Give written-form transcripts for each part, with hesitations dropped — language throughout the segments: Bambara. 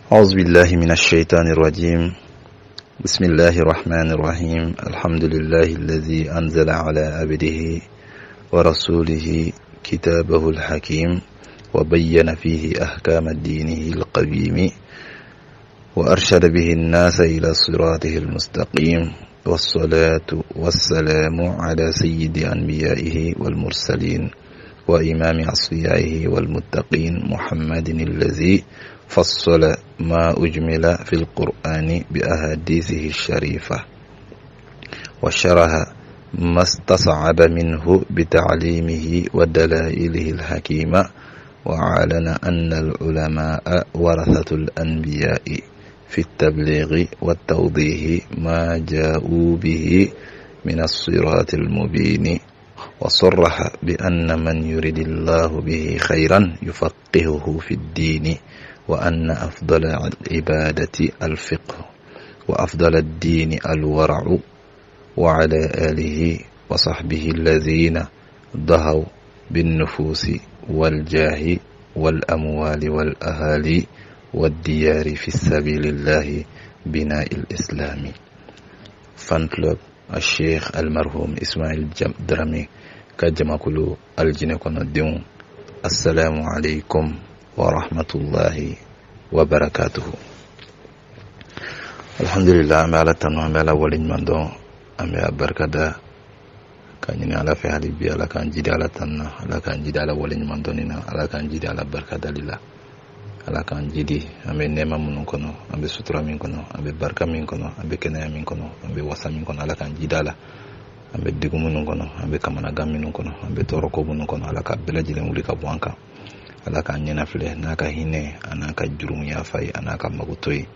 أعوذ بالله من الشيطان الرجيم. بسم الله الرحمن الرحيم. الحمد لله الذي أنزل على عبده ورسوله كتابه الحكيم وبين فيه أحكام دينه القويم وأرشد به الناس إلى صراطه المستقيم، والصلاة والسلام على سيد أنبيائه والمرسلين وإمام أصفيائه والمتقين محمد الذي فصل ما أجمل في القرآن بأحاديثه الشريفة وشرح ما استصعب منه بتعليمه ودلائله الحكيمة، وأعلن أن العلماء ورثة الأنبياء في التبليغ والتوضيح ما جاءوا به من الصراط المبين، وصرح بأن من يريد الله به خيرا يفقهه في الدين، وأن أفضل العبادة الفقه وأفضل الدين الورع، وعلى آله وصحبه الذين ضحوا بالنفوس والجاه والأموال والأهالي والديار في سبيل الله بناء الإسلام. Fan club الشيخ المرحوم إسماعيل درامي ka jamakulu alijinɛ kɔnɔdenw, السلام عليكم ورحمة الله وبركاته. الحمد لله, an bɛ Ala tanu, an bɛ Ala waleɲuman dɔn, an bɛ a barika da ka ɲini Ala fɛ hali bi, Ala k'an jidi Ala tanu na, Ala k'an jidi Ala waleɲuman dɔnni na, Ala k'an jidi Ala barika dali la, Ala k'an jidi an bɛ nɛɛma minnu kɔnɔ, an bɛ sutura min kɔnɔ, an bɛ barika min kɔnɔ, an bɛ kɛnɛya min kɔnɔ, an bɛ wasa min kɔnɔ, Ala k'an jidi a la. An bɛ degun minnu kɔnɔ, an bɛ kamanagan minnu kɔnɔ, an bɛ tɔɔrɔko minnu kɔnɔ, Ala ka bɛɛ lajɛlen wuli ka bɔ an kan. Ala k'an ɲɛnafilɛ n'a ka hinɛ a n'a ka jurumu yafa ye, a n'a ka magoto ye.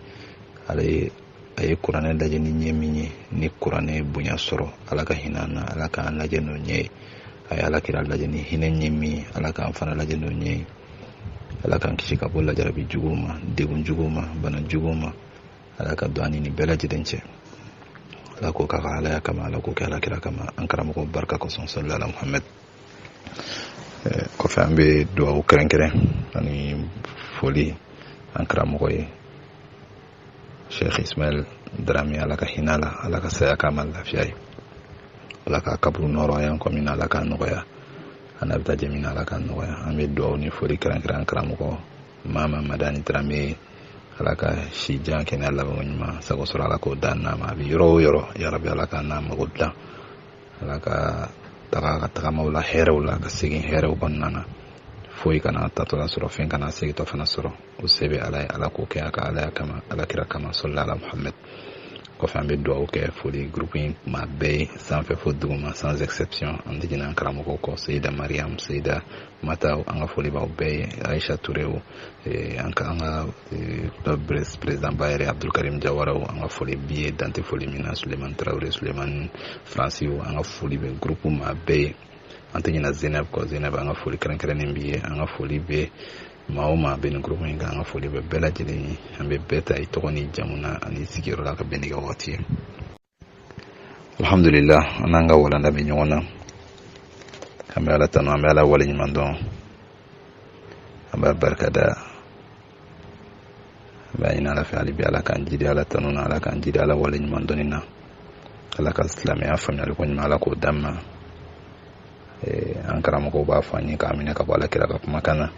Ala ye a ye kuranɛ lajɛ ni ɲɛ min ye, ni kuranɛ ye bonya sɔrɔ, Ala ka hinɛ an na, Ala k'an lajɛ n'o ɲɛ ye. A ye Ala kira lajɛ ni hinɛ ɲɛ min ye, Ala k'an fana lajɛ n'o ɲɛ ye. Ala k'an kisi ka bɔ lajarabi juguw ma, degun juguw ma, bana juguw ma. Ala ka don an ni nin bɛɛ lajɛlen cɛ. Ala k'o k'a ka alaya kama, Ala k'o kɛ Ala kira kama, an karamɔgɔ barika kosɔn, صلى على محمد. Kɔfɛ, an bɛ dugawu kɛrɛnkɛrɛn ani foli an karamɔgɔ ye, Sheikh Ismail Darame. Ala ka hinɛ la, Ala ka saya k'a ma lafiya ye, Ala ka kaburu nɔrɔya an kɔ min na, Ala k'a nɔgɔya, an n'a bɛ taa jɛ min na, Ala k'a nɔgɔya. An bɛ dugawu ni foli kɛrɛnkɛrɛn an karamɔgɔ Mama Madani Darame ye. Ala ka si jan, kɛnɛya, labanko ɲuman, sago sɔrɔ, Ala k'o d'an n'a ma. A bɛ yɔrɔ o yɔrɔ, yarabi, Ala k'an n'a mago dilan. Ala ka taga ka tagamaw la hɛrɛw la, ka segin hɛrɛw kɔnɔna na. Foyi kana tatɔla sɔrɔ, fɛn kana segintɔ fana sɔrɔ. O se bɛ Ala ye, Ala k'o kɛ a ka alaya kama, Ala kira kama, صلى على محمد. Kɔfɛ, an bɛ dugawu kɛ foli groupe in maa bɛɛ ye, sanfɛ fo duguma, sans exception. An tɛ ɲinɛ an karamɔgɔw kɔ, Seyida Mariam, Seyida Mataw, an ka foli b'aw bɛɛ ye, Aisha Turew, an ka club président ba yɛrɛ Abdulkarim Jawaraw, an ka foli b'i ye, dante foli min na, Suleiman Tarawele, Suleiman Faransiw, an ka foli bɛ groupe maa bɛɛ ye. An tɛ ɲinɛ Zeneb kɔ. Zeneb, an ka foli kɛrɛnkɛrɛnnen b'i ye. An ka foli bɛ maa o maa bɛ nin groupe in kan, an ka foli bɛ bɛɛ lajɛlen ye. An bɛ bɛɛ ta i tɔgɔ ni jamu na ani sigiyɔrɔ la ka bɛn n'i ka waati ye. Alhamdulillah, an n'an ka walanda bɛ ɲɔgɔn na. An bɛ Ala tanu, an bɛ Ala waleɲuman dɔn, an b'a barika da, an b'a ɲini Ala fɛ hali bi, Ala k'an jidi Ala tanu na, Ala k'an jidi Ala waleɲuman dɔnni na, Ala ka silamɛya faamuyali ko ɲuman, Ala k'o d'an ma. An karamɔgɔw b'a fɔ an ye k'a minɛ ka bɔ Ala kira ka kumakan na,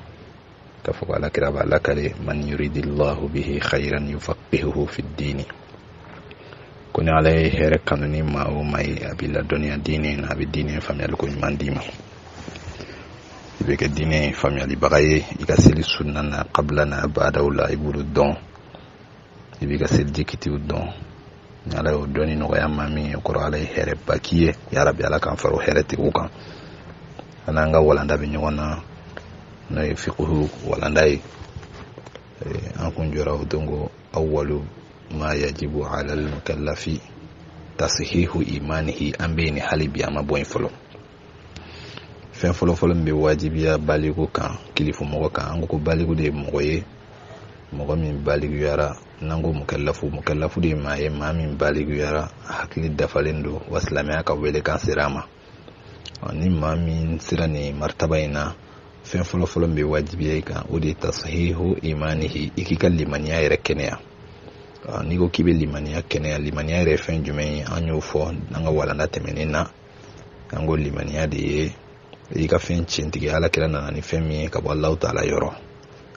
k'a fɔ ko Ala kira b'a lakale: من يرد الله به خيرا يفقهه في الدين. Ko ni Ala ye hɛrɛ kanu ni maa o maa ye, a b'i ladɔnniya diinɛ na, a bɛ diinɛ faamuyali ko ɲuman d'i ma, i bɛ kɛ diinɛ faamuyalibaga ye. I ka seli sunna na, kabila na, baadaw la, i b'olu dɔn, i b'i ka seliji kitiw dɔn. Ni Ala y'o dɔnni nɔgɔya maa min ye, kɔrɔ Ala ye hɛrɛba k'i ye. Yarabi, Ala k'an fara o hɛrɛ tigiw kan. An n'an ka walanda bɛ ɲɔgɔn na, n'o ye fiqhu walanda ye. An kun jɔra o don ko أول ما يجب على المكلف تصحيح إيمانه. An bɛ yen hali bi, an ma bɔ yen fɔlɔ. Fɛn fɔlɔfɔlɔ min bɛ wajibiya baliku kan, kilifu mɔgɔ kan, an ko ko baliku de ye mɔgɔ ye, mɔgɔ min balikuyara. N'an ko mukalafu, mukalafu de ye maa ye, maa min balikuyara, hakili dafalen don, wa silamɛya ka welekan sera a ma. Ni maa min sera nin martaba in na, Fɛn fɔlɔfɔlɔ min bɛ wajibiya i kan, o de ye tasihihu imanihi, i k'i ka limaniya yɛrɛ kɛnɛya. N'i ko k'i bɛ limaniya kɛnɛya, limaniya yɛrɛ ye fɛn jumɛn ye? An y'o fɔ an ka walanda tɛmɛnen na. An ko limaniya de ye i ka fɛn tiɲɛtigiya, Ala kira nana ni fɛn min ye ka bɔ Alahu taala yɔrɔ.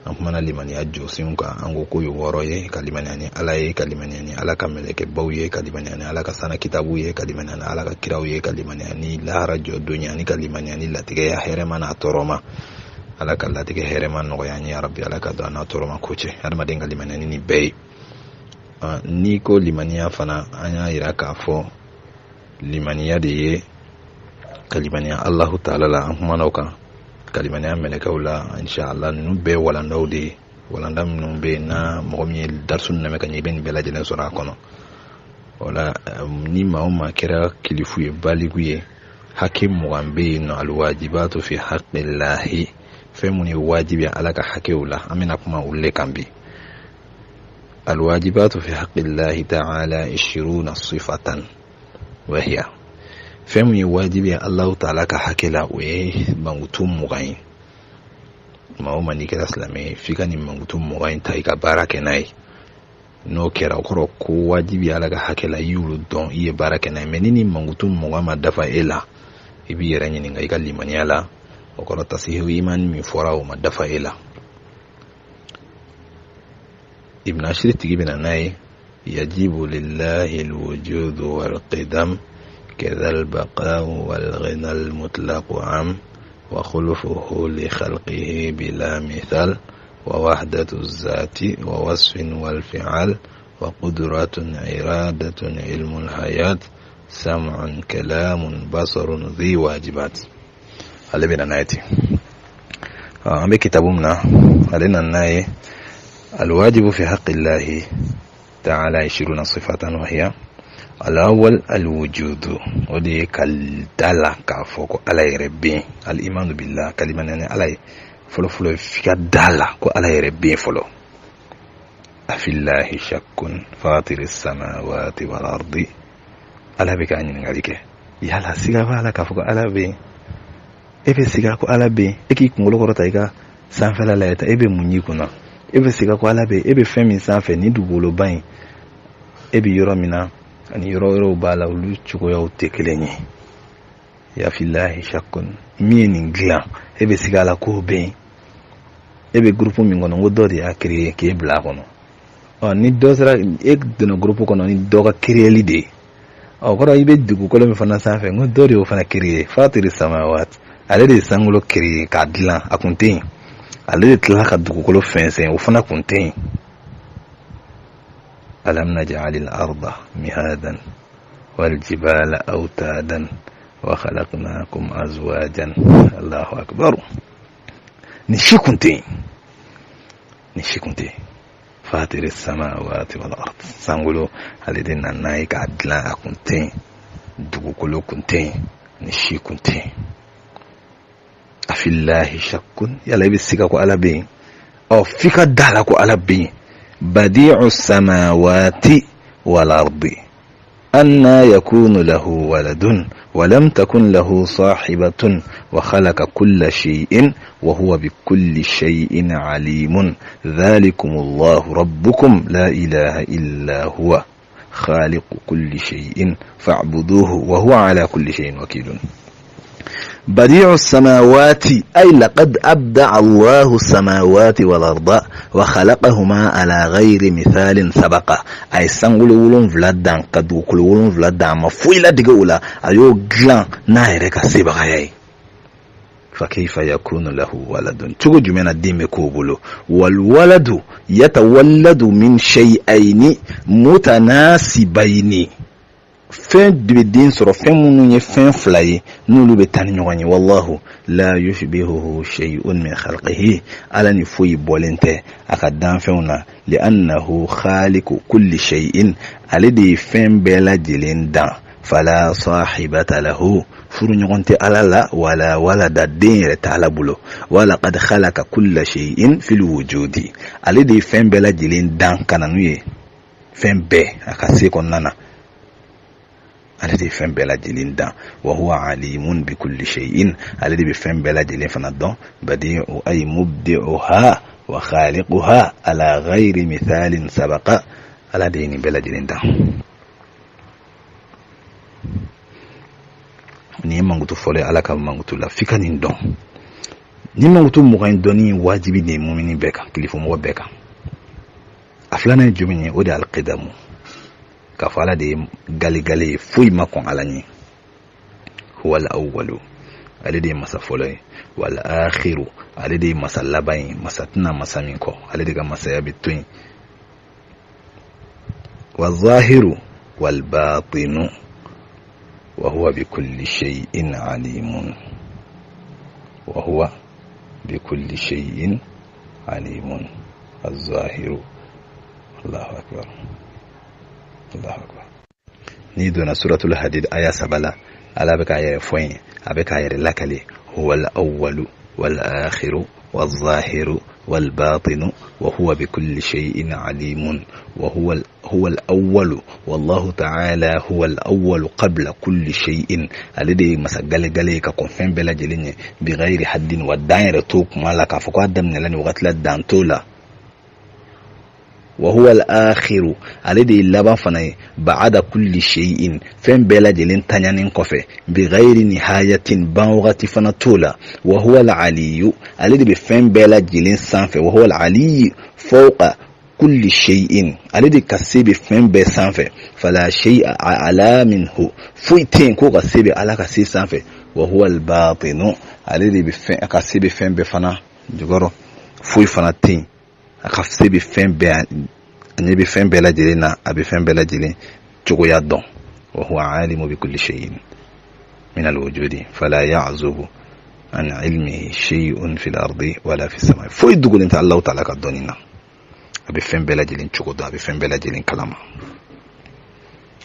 An kumana limaniya jɔsenw kan, an ko k'o ye 6 ye: ka limaniya ni Ala ye, ka limaniya ni Ala ka mɛlɛkɛbaw ye, ka limaniya ni Ala ka sana kitabu ye, ka limaniya ni Ala ka kiraw ye, ka limaniya ni lahara jɔ don ye, ani ka limaniya ni latigɛ ya hɛrɛma n'a tɔɔrɔma. Ala ka latigɛ hɛrɛma nɔgɔya an ye yarabi, Ala ka don an n'a tɔɔrɔma ko cɛ. Adamaden ka limaniya ni nin bɛɛ ye. N'i ko limaniya fana, an y'a yira k'a fɔ limaniya de ye ka limaniya Alahu taala la, an kumana o kan, ka limaniya mɛlɛkɛw la. Inshallah, ninnu bɛɛ walandaw de ye, walanda minnu bɛ yen na mɔgɔ min ye darisu lamɛn ka ɲɛ, i bɛ nin bɛɛ lajɛlen sɔrɔ a kɔnɔ. O la, ni maa o maa kɛra kilifu ye, baliku ye, hakɛ 20 bɛ yen nɔ, alwajibatu fi haqillahi, fɛn minnu ye wajibi ye Ala ka hakɛw la, an bɛna kuma olu de kan bi. Alwajibatu fi haqillahi ta'ala ishiruna sifatan wahiya, fɛn min ye wajibi ye Alahu taala ka hakɛ la, o ye mankutu 20 ye. Maa o maa n'i kɛra silamɛ ye, f'i ka nin mankutu 20 in ta, i ka baara kɛ n'a ye. N'o kɛra, o kɔrɔ ko wajibi Ala ka hakɛ la, i y'olu dɔn, i ye baara kɛ n'a ye. Mɛ ni nin mankutu 20 ma dafa e la, i b'i yɛrɛ ɲininka i ka limaniya la. O kɔrɔ tasihihu imani min fɔra, o ma dafa e la. Ibn Ashiri tigi bɛ na n'a ye: yajibu lillahi alwujudu walqidam kadha albaqa'u walghina almutlaqu am wa khulufuhu li khalqihi bila mithal wa wahdatu zati wa wasfin wal fi'al wa qudratun iradatun ilmul hayat sam'un kalamun basarun dhi wajibat. Ale bɛ na n'a ye ten. An bɛ kitabu min na, ale nana n'a ye: alwajibu fi haqqillahi ta'ala ishiruna sifatan wahiya alawwal alwujudu, o de ye ka da la k'a fɔ ko Ala yɛrɛ bɛ yen, al-imanu billah, ka limaniya ni Ala ye. Fɔlɔfɔlɔ, f'i ka da la ko Ala yɛrɛ bɛ yen fɔlɔ. Afillahi shakkun fatiri samawati wal ardi, Ala bɛ ka ɲininkali kɛ, yala siga b'a la k'a fɔ ko Ala bɛ yen? E bɛ siga ko Ala bɛ yen? E k'i kunkolo kɔrɔta i ka sanfɛla lajɛ ta, e bɛ mun y'i kunna? E bɛ siga ko Ala bɛ yen? E bɛ fɛn min sanfɛ, ni dugukoloba in, e bɛ yɔrɔ min na ani yɔrɔ wɛrɛw b'a la, olu cogoyaw tɛ kelen ye. Ya fillahi shakkun, min ye nin dilan, e bɛ siga a la k'o bɛ yen? E bɛ gurupu min kɔnɔ, n ko dɔ de y'a créé k'e bila a kɔnɔ. Ɔ, ni dɔ sera, e donna gurupu kɔnɔ ni dɔ ka créeli de ye, ɔ kɔrɔ i bɛ dugukolo min fana sanfɛ, n ko dɔ de y'o fana créé. Fatiri samawat, ale de ye sankolo créé k'a dilan, a kun tɛ yen. Ale de tilala ka dugukolo fɛnsɛn, o fana kun tɛ yen. Alam naj'alil arda mihadan wal jibala awtadan wa khalaqnakum azwajan. Allahu akbar, nin si kun tɛ yen, nin si kun tɛ yen. Fatiri samawati wal ard, sankolo ale de nana n'a ye k'a dilan, a kun tɛ yen. Dugukolo kun tɛ yen, nin si kun tɛ yen. Afillahi shakkun, yala i bɛ siga ko Ala bɛ yen? Ɔ, f'i ka da la ko Ala bɛ yen. Badi'u samawati wal ardi anna yakunu lahu waladun walam takun lahu sahibatun wa khalaqa kulla shay'in wa huwa bikulli shay'in alimun dhalikumullahu rabbukum la ilaha illa huwa khaliqu kulli shay'in fa'buduhu wa huwa ala kulli shay'in wakilun. بديع السماوات أي لقد أبدع الله السماوات والأرض وخلقهما على غير مثال سبق. A ye sankolo 7 dan ka dugukolo 7 dan, a ma foyi ladege o la, a y'o dilan n'a yɛrɛ ka sebagaya ye. Fakaifa yakunu lahu waladun, cogo jumɛn na den bɛ k'o bolo? Walwaladu yatawalladu min shay'aini mutanasibayni, fɛn de bɛ den sɔrɔ fɛn minnu ye fɛn fila ye n'olu bɛ taa ni ɲɔgɔn ye. Wallahu la yushbihuhu shay'un min khalqihi, Ala ni foyi bɔlen tɛ a ka danfɛnw na. Li'annahu khaliqu kulli shay'in, ale de ye fɛn bɛɛ lajɛlen dan. Fala sahibata lahu, furuɲɔgɔn tɛ Ala la, wala walada, den yɛrɛ tɛ Ala bolo. Wala qad khalaqa kulla shay'in fil wujudi, ale de ye fɛn bɛɛ lajɛlen dan ka na n'u ye, fɛn bɛɛ a ka se kɔnɔna na. Ale de ye fɛn bɛɛ lajɛlen dan. Wa huwa alimun bi kulli shay'in, ale de bɛ fɛn bɛɛ lajɛlen fana dɔn. Badi'u ay mubdi'uha wa khaliquha ala ghayri mithalin sabaqa, Ala de ye nin bɛɛ lajɛlen dan. Nin ye mankutu fɔlɔ ye Ala ka mankutu la, f'i ka nin dɔn. Nin mankutu 20 in dɔnni ye wajibi de ye mumini bɛɛ kan, kilifomɔgɔ bɛɛ kan. A filanan ye jumɛn ye? O de ye alqidamu, k'a fɔ Ala de ye galegale ye, foyi ma kɔn Ala ɲɛ. Huwa al-awwalu, ale de ye masa fɔlɔ ye. Wal akhiru, ale de ye masa laban ye, masa tɛ na masa min kɔ, ale de ka masaya bɛ to yen. Wa zahiru wal batinu wa huwa bi kulli shay'in alimun, wa huwa bi kulli shay'in alimun. Az-zahiru, Allahu akbar, Allahu akbar. N'i donna suratul hadid aya 3 la, Ala bɛ k'a yɛrɛ fɔ yen, a bɛ k'a yɛrɛ lakale. Huwa al-awwalu wal akhiru wal zahiru wal batinu wa huwa bi kulli shay'in alimun. Wa huwa huwa al-awwalu, wallahu ta'ala huwa al-awwalu qabla kulli shay'in, ale de ye masa galegale ye ka kɔn fɛn bɛɛ lajɛlen ɲɛ. Bi ghayri haddin, wa dan yɛrɛ t'o kuma la k'a fɔ ko a daminɛla nin wagati la, dan t'o la. Wa huwa al-akhiru, ale de ye laban fana ye. Ba'ada kulli shay'in, fɛn bɛɛ lajɛlen taɲanen kɔfɛ. Bi ghayri nihayatin, ban wagati fana t'o la. Wa huwa al-aliyu, ale de bɛ fɛn bɛɛ lajɛlen sanfɛ. Wa huwa al-aliyu fawqa kulli shay'in, ale de ka se bɛ fɛn bɛɛ sanfɛ. Fala shay'a a'la minhu, foyi tɛ yen k'o ka se bɛ Ala ka se sanfɛ. Wa huwa al-batinu, ale de bɛ fɛn, a ka se bɛ fɛn bɛɛ fana jukɔrɔ, foyi fana tɛ yen, a ka se bɛ fɛn bɛɛ, a ɲɛ bɛ fɛn bɛɛ lajɛlen na, a bɛ fɛn bɛɛ lajɛlen cogoya dɔn. Wa huwa alimu bi kulli shay'in min alwujudi fala ya'zubu an ilmihi shay'un fil ardi wala fis samai, foyi dogolen tɛ Allahu ta'ala ka dɔnni na. A bɛ fɛn bɛɛ lajɛlen cogo dɔn, a bɛ fɛn bɛɛ lajɛlen kalama,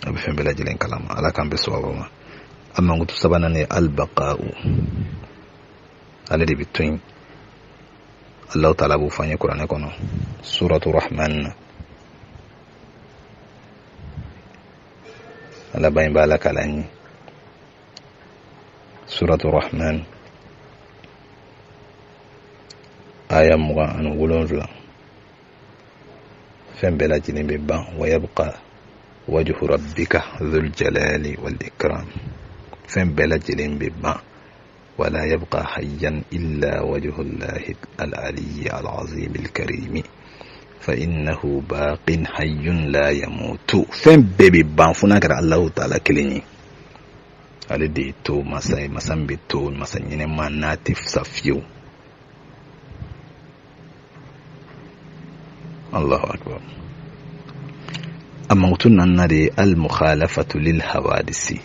a bɛ fɛn bɛɛ lajɛlen kalama. Ala k'an bɛɛ sawaba ma. A mankutu sabanan ye albaqa'u, ale de bɛ to yen. Allahu ta'ala b'o fɔ an ye kuranɛ kɔnɔ, suratu rahman na. Ala ba in b'a lakali an ye, suratu rahman aya 27. Fɛn bɛɛ lajɛlen bɛ ban. Wa yabqa wajhu rabbika dhul jalali wal ikram, fɛn bɛɛ lajɛlen bɛ ban. Wala yabqa hayyan illa wajhu llahi al-aliyyi al-azim al-karimi fa innahu baqin hayyun la yamutu. Fɛn bɛɛ bɛ ban fo n'a kɛra Allahu ta'ala kelen ye. Ale de ye to masa ye, masa min bɛ to, masa ɲɛnɛma n'a tɛ sa fiyewu. Allahu akbar. A mankutu naaninan de ye al-mukhalafatu lil hawadisi.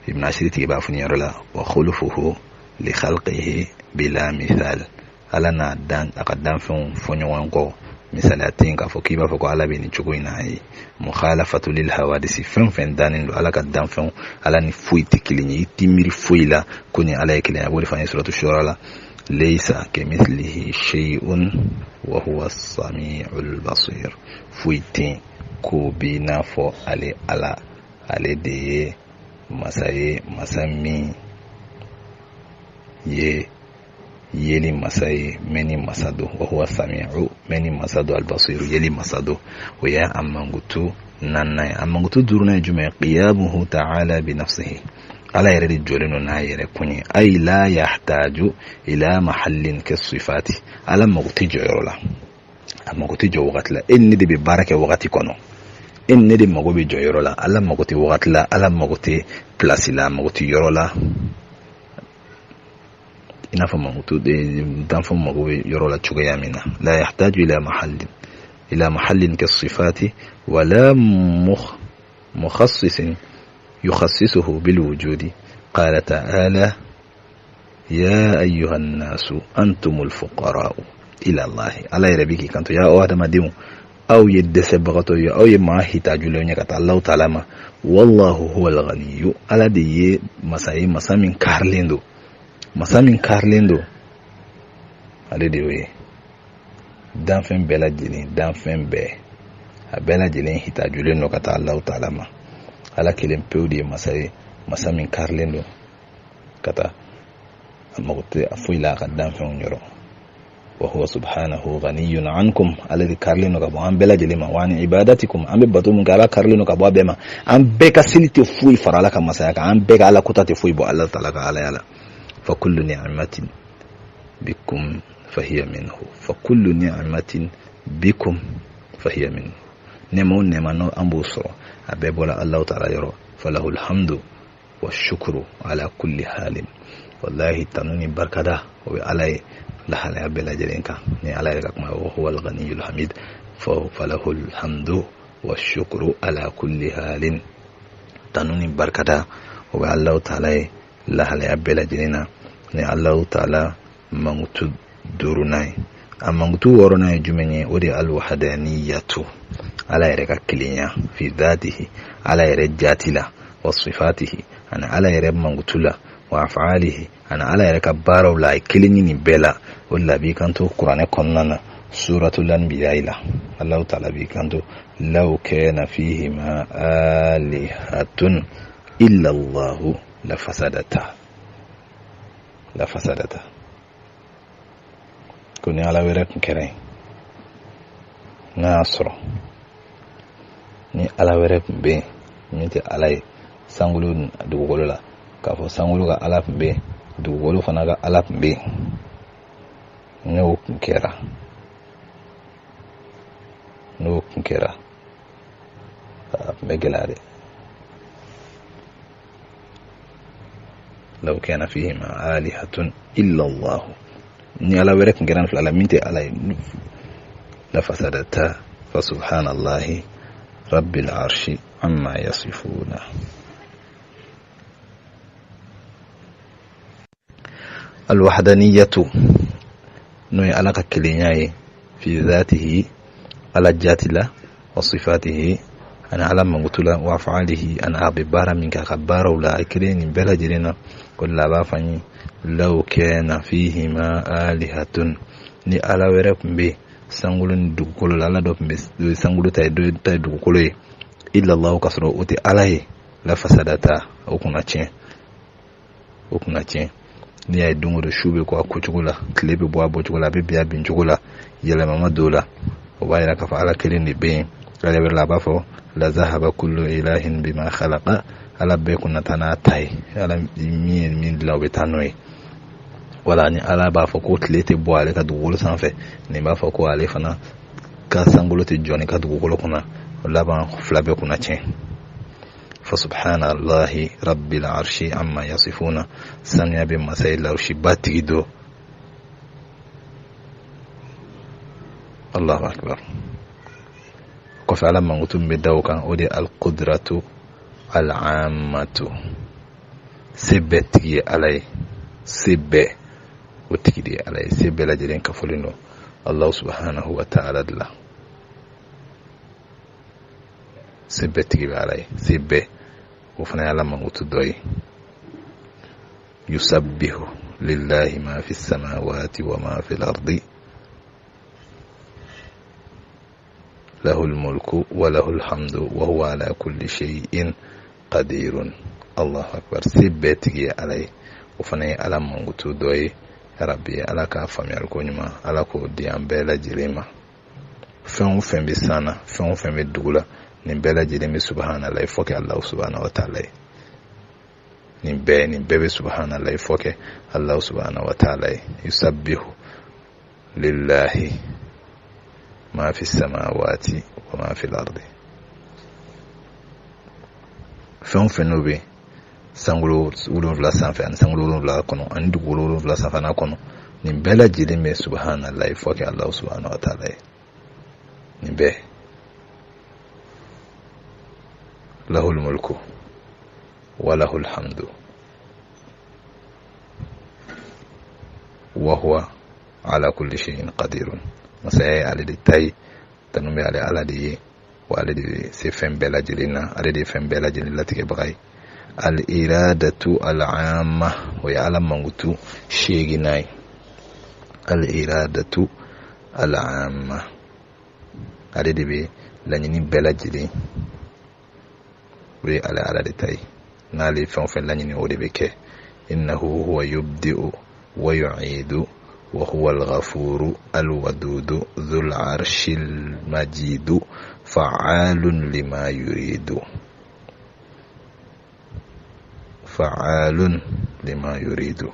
Ibn Ashiri tigi b'a fɔ nin yɔrɔ la, wa khulufuhu li khalqihi bila mithal, Ala n'a dan a ka danfɛnw fɔ ɲɔgɔn kɔ, misaliya tɛ yen k'a fɔ k'i b'a fɔ ko Ala bɛ nin cogo in na. Ye mukhalafatu lil hawadisi, fɛn fɛn dannen don, Ala ka danfɛnw, Ala ni foyi tɛ kelen ye. I t'i miiri foyi la ko ni Ala ye kelen ye. A b'o de fɔ an ye suratu shura la, laysa kamithlihi shay'un wa huwa as-sami'ul basir, foyi tɛ yen k'o b'i n'a fɔ ale Ala. Ale de ye masa ye, masa min ye yeli masa ye, mɛnni masa don. Wa huwa sami'u, mɛnni masa don, albasiru, yeli masa don. O ye a mankutu naaninan ye. A mankutu duurunan ye jumɛn ye? Qiyamuhu ta'ala bi nafsihi, Ala yɛrɛ de jɔlen don n'a yɛrɛ kun ye. Ay la yahtaju ila mahallin kasifati, Ala mago tɛ jɔ yɔrɔ la, a mago tɛ jɔ wagati la. E ni ne de bɛ baara kɛ wagati kɔnɔ, e ni ne de mago bɛ jɔ yɔrɔ la. Ala mago tɛ wagati la, Ala mago tɛ pilasi la, a mago tɛ yɔrɔ la, i n'a fɔ mankutu danfɛnw mago bɛ yɔrɔ la cogoya min na. La yahtaju ila mahallin, ila mahallin kasifati wala mukhassisin yukhassisuhu bil wujudi. Qala ta'ala ya ayyuha nnasu antumul fuqara'u ila Allahi. Ala yɛrɛ bɛ k'i kanto, ya aw adamadenw, aw ye dɛsɛbagatɔ ye, aw ye maa hitajulenw ye ka taa Allahu ta'ala ma. Wallahu huwal ghaniyu, Ala de ye masa ye, masa min kaarilen don, masa min kaarilen don, ale de y'o ye. Danfɛn bɛɛ lajɛlen, danfɛn bɛɛ, a bɛɛ lajɛlen hitajulen don ka taa Allahu ta'ala ma. Ala kelen pewu de ye masa ye, masa min karilen don ka taa, a mago tɛ a foyi la a ka danfɛnw yɔrɔ. Wa huwa subhanahu ghaniyun ankum, ale de karilen don ka bɔ an bɛɛ lajɛlen ma. Wa an ibadatikum, an bɛ bato min kɛ, Ala karilen don ka bɔ a bɛɛ ma. An bɛɛ ka seli tɛ foyi fara Ala ka masaya kan, an bɛɛ ka Ala kota tɛ foyi bɔ Ala taala ka alaya la. Fa kullu ni'matin bikum fahiya minhu, fa kullu ni'matin bikum fahiya minhu. Nɛɛma o nɛɛma n'o an b'o sɔrɔ, a bɛɛ bɔra Alahu taala yɔrɔ. Falahul hamdu wa shukuru ala kulli halin. Wallahi, tanu ni barikada o bɛ Ala ye lahalaya bɛɛ lajɛlen kan. Ni Ala yɛrɛ ka kuma ye, wa huwa al-ghaniyul hamid. Falahul hamdu wa shukuru ala kulli halin. Tanu ni barikada o bɛ Alahu taala ye lahalaya bɛɛ lajɛlen na. Ni Alahu taala mankutu duurunan ye, a mankutu wɔɔrɔnan ye jumɛn ye? O de ye alwahadaniyatu, Ala yɛrɛ ka kelenya, fi dhatihi, Ala yɛrɛ jati la, wa sifatihi, ani Ala yɛrɛ mankutu la, wa af'alihi, ani Ala yɛrɛ ka baaraw la. A ye kelen ye nin bɛɛ la. O de la a b'i kanto kuranɛ kɔnɔna na, suratul anbiya la, Alahu taala b'i kanto: law kana fihima alihatun illa Allahu la fasadata, la fasadata. Ko ni Ala wɛrɛ tun kɛra yen, n'a y'a sɔrɔ ni Ala wɛrɛ tun bɛ yen min tɛ Ala ye sankolo dugukolo la, k'a fɔ sankolo ka Ala tun bɛ yen, dugukolo fana ka Ala tun bɛ yen, n'o tun kɛra, n'o tun kɛra, a tun bɛ gɛlɛya dɛ. Law kana fihima alihatun illa Allah, ni Ala wɛrɛ tun kɛra fila la min tɛ Ala ye, la fasadata. Fa subhanallahi rabbil arshi amma yasifuna. Alwahdaniyatu, n'o ye Ala ka kelenya ye, fi dhatihi, Ala jati la, wa sifatihi, ani Ala mankutu la, wa af'alihi, ani a bɛ baara min kɛ, a ka baaraw la, a kelen nin bɛɛ lajɛlen na. O de la a b'a fɔ an ye: law kana fihima alihatun, ni Ala wɛrɛ tun bɛ sankolo ni dugukolo la, Ala dɔ tun bɛ sankolo ta ye, dɔ ta ye dugukolo ye, illallahu, ka sɔrɔ o tɛ Ala ye, la fasadata, o kunna tiɲɛ, o kunna tiɲɛ. N'i y'a ye don o don su bɛ ko a kocogo la, tile bɛ bɔ a bɔcogo la, a bɛ bin a bin cogo la, yɛlɛma ma don o la, o b'a yira k'a fɔ Ala kelen de bɛ yen. Ala wɛrɛ la, a b'a fɔ: la zahaba kullu ilahin bima khalaqa, Ala bɛɛ kunna taa n'a ta ye, Ala min ye min dilan, o bɛ taa n'o ye. Wala ni Ala b'a fɔ ko tile tɛ bɔ ale ka dugukolo sanfɛ, nin b'a fɔ ko ale fana ka sankolo tɛ jɔ nin ka dugukolo kunna, o laban fila bɛɛ kunna tiɲɛ. Fa subhanallahi rabbil arshi amma yasifuna. Sanuya bɛ masa ye, larushiba tigi do. Allahu akbar. Kɔfɛ, Ala mankutu min bɛ da o kan, o de ye alqudratu al'ammatu, se bɛɛ tigi ye Ala ye, se bɛɛ o tigi de ye Ala ye, se bɛɛ lajɛlen kafolen don Allahu subhanahu wa ta'ala de la. Se bɛɛ tigi bɛ Ala ye, se bɛɛ, o fana ye Ala mankutu dɔ ye. Yusabbihu lillahi ma fi samawati wa ma fi al-ardi lahu al-mulku wa lahu al-hamdu wa huwa ala kulli shay'in qadirun. Allahu akbar. Se bɛɛ tigi ye Ala ye, o fana ye Ala mankutu dɔ ye. Rabbi, Ala k'a faamuyali ko ɲuman, Ala k'o di an bɛɛ lajɛlen ma. Fɛn o fɛn bɛ san na, fɛn o fɛn bɛ dugu la, nin bɛɛ lajɛlen bɛ subahanallahi fɔ kɛ Alahu subahana wa taala ye. Nin bɛɛ bɛ subahanallahi fɔ kɛ Alahu subahana wa taala ye. Yusabbihu lillahi ma fi samawati wa ma fi al-ardi. Fɛn o fɛn n'o bɛ sankolo 7 sanfɛ ani sankolo 7 kɔnɔ ani dugukolo 7 sanfɛ n'a kɔnɔ, nin bɛɛ lajɛlen bɛ subahanallahi fɔ kɛ Alahu subahana wa taala ye. Nin bɛɛ, lahul mulku wa lahul hamdu wa huwa ala kulli shay'in qadirun. Masaya ye ale de ta ye, tanu bɛ ale Ala de ye, wa ale de bɛ se fɛn bɛɛ lajɛlen na, ale de ye fɛn bɛɛ lajɛlen latigɛbaga ye. Al iradatu al amma, o ye Ala mankutu seeginnan ye. Al iradatu al amma, ale de bɛ laɲini bɛɛ lajɛlen O ye ale Ala de ta ye. N'ale ye fɛn o fɛn laɲini, o de bɛ kɛ. Innahu huwa yubdi'u wa yu'idu wa huwa al-ghafuru al-wadudu dhul arshil majidu fa'alun lima yuridu, fa'alun lima yuridu.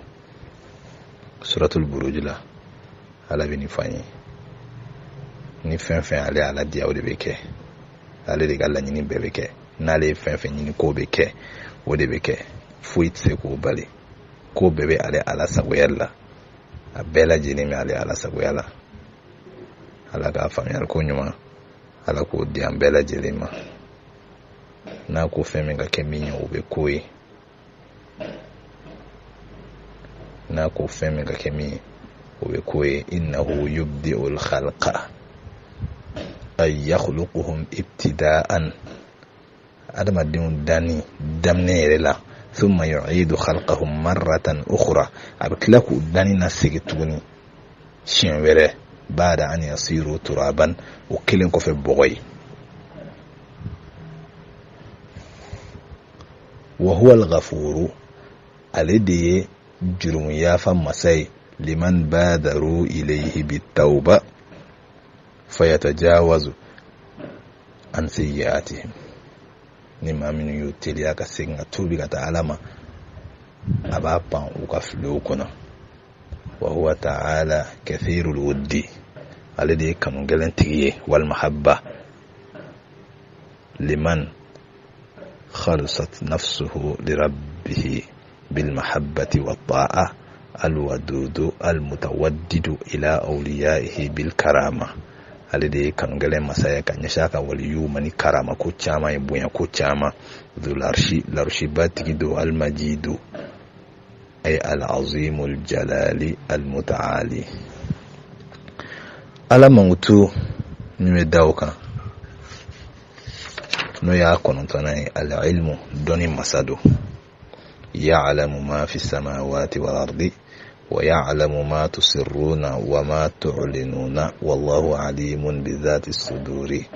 Suratul Buruj la, Ala bɛ nin fɔ an ye. Ni fɛn fɛn ale Ala diya, o de bɛ kɛ. Ale de ka laɲini bɛɛ bɛ kɛ. N'ale ye fɛn fɛn ɲini k'o bɛ kɛ, o de bɛ kɛ. Foyi tɛ se k'o bali. Ko bɛɛ bɛ ale Ala sagoya la, a bɛɛ lajɛlen bɛ ale Ala sagoya la. Ala k'a faamuyali ko ɲuman, Ala k'o di an bɛɛ lajɛlen ma. N'a ko fɛn min ka kɛ min ye, o bɛ k'o ye. N'a ko fɛn min ka kɛ min ye, o bɛ k'o ye. Innahu yubdi'ul khalqa ay yakhluquhum ibtida'an, adamadenw danni daminɛ yɛrɛ la. Thumma yu'idu khalqahum marratan ukhra, a bɛ tila k'u danni na segin tuguni siɲɛ wɛrɛ. Ba'da an yasiru turaban, o kelen kɔfɛ bɔgɔ ye. Wa huwa al-ghafuru, ale de ye jurumu yafa masa ye. Liman badaru ilayhi bitawba fayatajawazu an sayyi'atihim, ni maa minnu y'u teliya ka segin ka tuubi ka taa Ala ma, a b'a pan u ka filiw kɔnɔ. Wa huwa ta'ala kathirul wuddi, ale de ye kanu gɛlɛn tigi ye. Wal mahabba liman khalusat nafsuhu lirabbihi bilmahabbati watta'a alwadudu almutawaddidu ila awliyaihi bilkarama, ale de ye kanugɛlɛn masa ye ka ɲɛsin a ka waliyuw ma ni karama ko caman ye, bonya ko caman. Dhul arshi, larushiba tigi don. Almajidu ay alazimu aljalali almutaali. Ala mankutu min bɛ da o kan, n'o y'a kɔnɔntɔnnan ye, alilmu, dɔnni masa don. Ya'lamu ma fi samawati wal ardi wa ya'lamu ma tusirruna wa ma tu'linuna wallahu alimun bi dhati suduri.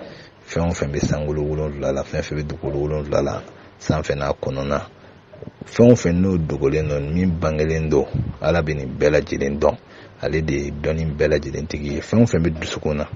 Fɛn o fɛn bɛ sankolo wolonwula la, fɛn fɛn bɛ dugukolo wolonwula la, sanfɛ n'a kɔnɔna, fɛn o fɛn n'o dogolen don, min bangelen don, Ala bɛ nin bɛɛ lajɛlen dɔn. Ale de ye dɔnni bɛɛ lajɛlen tigi ye. Fɛn o fɛn bɛ dusukun na,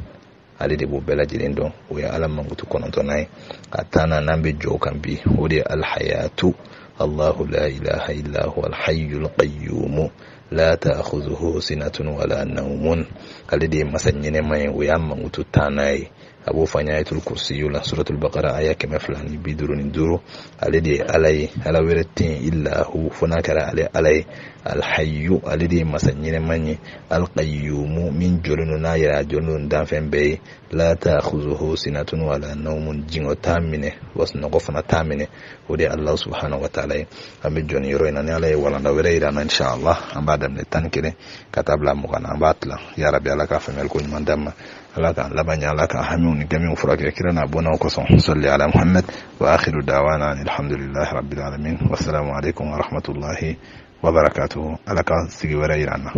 ale de b'o bɛɛ lajɛlen dɔn. O ye Ala mankutu kɔnɔntɔnnan ye. A tannan, n'an bɛ jɔ o kan bi, o de ye alhayatu. Allahu la ilaha illa huwa alhayyul qayyum la ta'khudhuhu sinatun wala nawmun. Ale de ye masa ɲɛnɛma ye. O y'a mankutu tannan ye. A b'o fɔ an ye ayatul kursiyu la, suratul bakara aya 255. Ale de ye Ala ye, Ala wɛrɛ tɛ yen illa hu, fo n'a kɛra ale Ala ye. Alhayyu, ale de ye masa ɲɛnɛma ye. Alqayyumu, min jɔlen don n'a yɛrɛ, a jɔlen don danfɛn bɛɛ ye. La ta'khuzuhu sinatun wala nawmun, jingɔ t'a minɛ wa sunɔgɔ fana t'a minɛ. O de ye Allah subhanahu wa ta'ala ye. An bɛ jɔ nin yɔrɔ in na. Ni Ala ye walanda wɛrɛ yira an na, inshallah, an b'a daminɛ 11 ka taa bila 20 na, an b'a tilan. Ya rabi, Ala k'a faamuyali ko ɲuman d'an ma. Ala k'an laban ɲɛ, Ala k'an hamiw ni gamiw furakɛ kira n'a bɔnnaw kosɔn. Salli ala Muhammad. Wa akhiru dawana alhamdulillahi rabbil alamin. Wassalamu alaikum wa rahmatullahi wa barakatuhu. Ala ka sigi wɛrɛ yira an na.